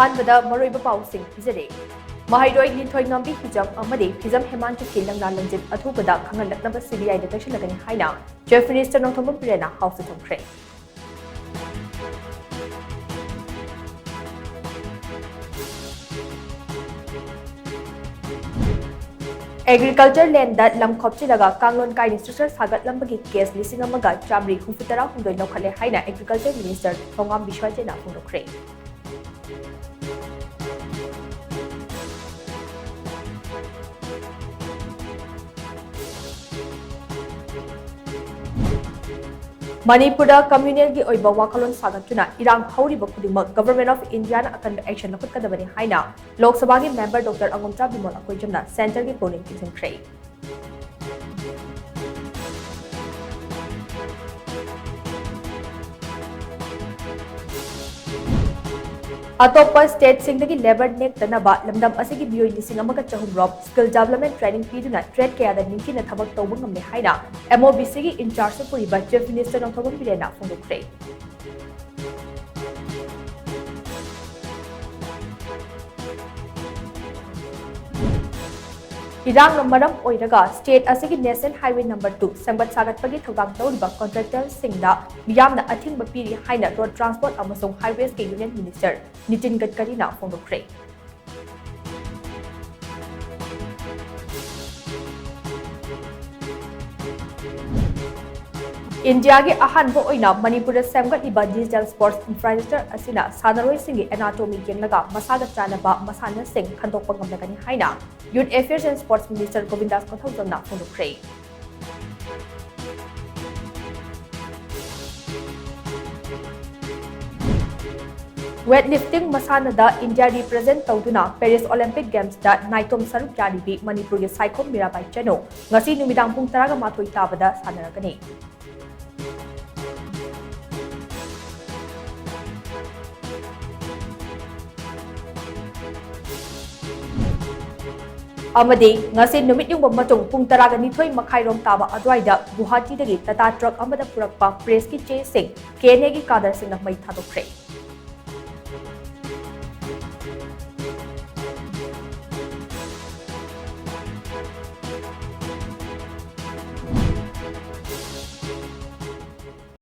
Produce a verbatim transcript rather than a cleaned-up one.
ꯑꯍꯥꯟꯕꯗ ꯃꯔꯨꯑꯣꯏꯕ ꯄꯥꯎꯁꯤꯡ ꯄꯤꯖꯔꯦ꯫ ꯃꯍꯩꯔꯣꯏ ꯂꯤꯟꯊꯣꯏꯉꯝꯕꯤ ꯍꯤꯖꯝ ꯑꯃꯗꯤ ꯐꯤꯖꯝ ꯍꯦꯃꯥꯟ ꯆꯨꯊꯤ ꯂꯪꯂꯥ ꯂꯪꯖꯤꯠ ꯑꯊꯨꯕꯗ ꯈꯪꯍꯜꯂꯛꯅꯕ CBI ꯗ ꯇꯛꯁꯤꯜꯂꯒꯅꯤ ꯍꯥꯏꯅ Chief Minister ꯅꯣꯡꯊꯣꯝꯕꯝ ꯕꯤꯔꯦꯟꯅ ꯍꯥꯎꯁꯇ ꯊꯝꯈ꯭ꯔꯦ꯫ Agriculture land ꯗ ꯂꯝ ꯈꯣꯞꯆꯤꯜꯂꯒ ꯀꯥꯡꯂꯣꯟ ꯀꯥꯏꯅ structure ꯁꯥꯒꯠꯂꯝꯕꯒꯤ case ꯂꯤꯁꯤꯡ ꯑꯃꯒ ꯆꯥꯃꯔꯤ ꯍꯨꯝꯐꯨ ꯇꯔꯥ ꯍꯨꯝꯗꯣꯏ ꯂꯧꯈꯠꯂꯦ ꯍꯥꯏꯅ Agriculture Minister ꯊꯣꯉꯥꯝ ꯕꯤꯁ꯭ꯋꯖꯤꯠꯅ ꯐꯣꯡꯗꯣꯛꯈ꯭ꯔꯦ꯫ ꯃꯅꯤꯄꯨꯔꯗ communal ꯒꯤ ꯑꯣꯏꯕ ꯋꯥꯈꯜꯂꯣꯟ ꯁꯥꯒꯠꯇꯨꯅ ꯏꯔꯥꯡ ꯍꯧꯔꯤꯕ ꯈꯨꯗꯤꯡꯃꯛ Government of India ꯅ ꯑꯀꯟꯕ action ꯂꯧꯈꯠꯀꯗꯕꯅꯤ ꯍꯥꯏꯅ ꯂꯣꯛ ꯁꯚꯥꯒꯤ member Doctor ꯑꯉꯣꯝꯆꯥ ꯕꯤꯃꯣꯜ ꯑꯀꯣꯏꯖꯝꯅ centre ꯒꯤ ꯄꯨꯛꯅꯤꯡ ꯊꯤꯡꯖꯤꯟꯈ꯭ꯔꯦ꯫ ꯑꯇꯣꯞꯄ state ꯁꯤꯡꯗꯒꯤ labour ꯅꯦꯛꯇꯅꯕ ꯂꯝꯗꯝ ꯑꯁꯤꯒꯤ ꯃꯤꯑꯣꯏ ꯂꯤꯁꯤꯡ ꯑꯃꯒ ꯆꯍꯨꯝ ꯔꯣꯝ skill development training ꯄꯤꯗꯨꯅ trade ꯀꯌꯥꯗ ꯅꯤꯡꯊꯤꯅ ꯊꯕꯛ ꯇꯧꯕ ꯉꯝꯂꯦ ꯍꯥꯏꯅ MOBC ꯒꯤ in charge ꯄꯨꯔꯤꯕ Chief Minister ꯅꯣꯡꯊꯣꯝꯕꯝ ꯕꯤꯔꯦꯟꯅ ꯐꯣꯡꯗꯣꯛꯈ꯭ꯔꯦ꯫ ꯏꯔꯥꯡꯅ ꯃꯔꯝ ꯑꯣꯏꯔꯒ state ꯑꯁꯤꯒꯤ National Highway number two ꯁꯦꯝꯒꯠ ꯁꯥꯒꯠꯄꯒꯤ ꯊꯧꯗꯥꯡ ꯂꯧꯔꯤꯕ contractor ꯁꯤꯡꯗ ꯃꯤꯌꯥꯝꯅ ꯑꯊꯤꯡꯕ ꯄꯤꯔꯤ ꯍꯥꯏꯅ Road Transport ꯑꯃꯁꯨꯡ Highways ꯀꯤ Union Minister ꯅꯤꯇꯤꯟ ꯒꯗꯀꯔꯤꯅ ꯐꯣꯡꯗꯣꯛꯈ꯭ꯔꯦ꯫ ꯏꯟꯗꯤꯌꯥꯒꯤ ꯑꯍꯥꯟꯕ ꯑꯣꯏꯅ ꯃꯅꯤꯄꯨꯔꯗ ꯁꯦꯝꯒꯠꯂꯤꯕ digital sports infrastructure ꯑꯁꯤꯅ ꯁꯥꯟꯅꯔꯣꯏꯁꯤꯡꯒꯤ anatomy ꯌꯦꯡꯂꯒ ꯃꯁꯥꯒ ꯆꯥꯟꯅꯕ ꯃꯁꯥꯟꯅꯁꯤꯡ ꯈꯟꯗꯣꯛꯄ ꯉꯝꯂꯒꯅꯤ ꯍꯥꯏꯅ Youth Affairs and Sports Minister Govindas ꯀꯣꯊꯧꯖꯝꯅ ꯐꯣꯡꯗꯣꯛꯈ꯭ꯔꯦ꯫ Weightlifting ꯃꯁꯥꯟꯅꯗ ꯏꯟꯗꯤꯌꯥ represent ꯇꯧꯗꯨꯅ Paris Olympic Games ꯇ ꯅꯥꯏꯇꯣꯝ ꯁꯔꯨꯛ ꯌꯥꯔꯤꯕꯤ ꯃꯅꯤꯄꯨꯔꯒꯤ ꯁꯥꯏꯈꯣꯝ ꯃꯤꯔꯥꯕꯥꯏ ꯆꯅꯨ ꯉꯁꯤ ꯅꯨꯃꯤꯗꯥꯡ ꯄꯨꯡ ꯇꯔꯥꯒ ꯃꯥꯊꯣꯏ ꯇꯥꯕꯗ ꯁꯥꯟꯅꯔꯒꯅꯤ꯫ ꯑꯃꯗꯤ ꯉꯁꯤ ꯅꯨꯃꯤꯠ ꯌꯨꯡꯕ ꯃꯇꯨꯡ ꯄꯨꯡ ꯇꯔꯥꯒ ꯅꯤꯊꯣꯏ ꯃꯈꯥꯏꯔꯣꯝ ꯇꯥꯕ ꯑꯗꯨꯋꯥꯏꯗ ꯒꯨꯋꯥꯍꯥꯇꯤꯗꯒꯤ Tata truck ꯑꯃꯗ ꯄꯨꯔꯛꯄ press ꯀꯤ ꯆꯦꯁꯤꯡ KNA ꯒꯤ cadre ꯁꯤꯡꯅ ꯃꯩ ꯊꯥꯗꯣꯛꯈ꯭ꯔꯦ꯫